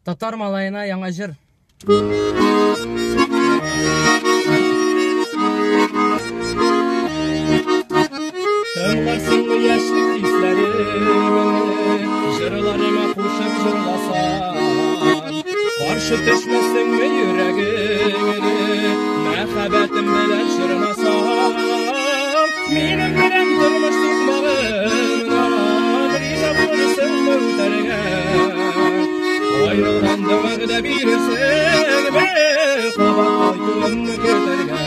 Татар малаена яңа җыр. Тыңларсыңмы яшьлек хисләремне, җырларыма кушып җырласам, каршы төшмәсеңме йөрәгеңне, мәхәббәтем белән чорнасам, минем белән тормыш сукмагыннан риза булырсыңмы үтәргә? Аерылганда вәгъдә бирерсеңме, кабат кайтуымны көтәргә?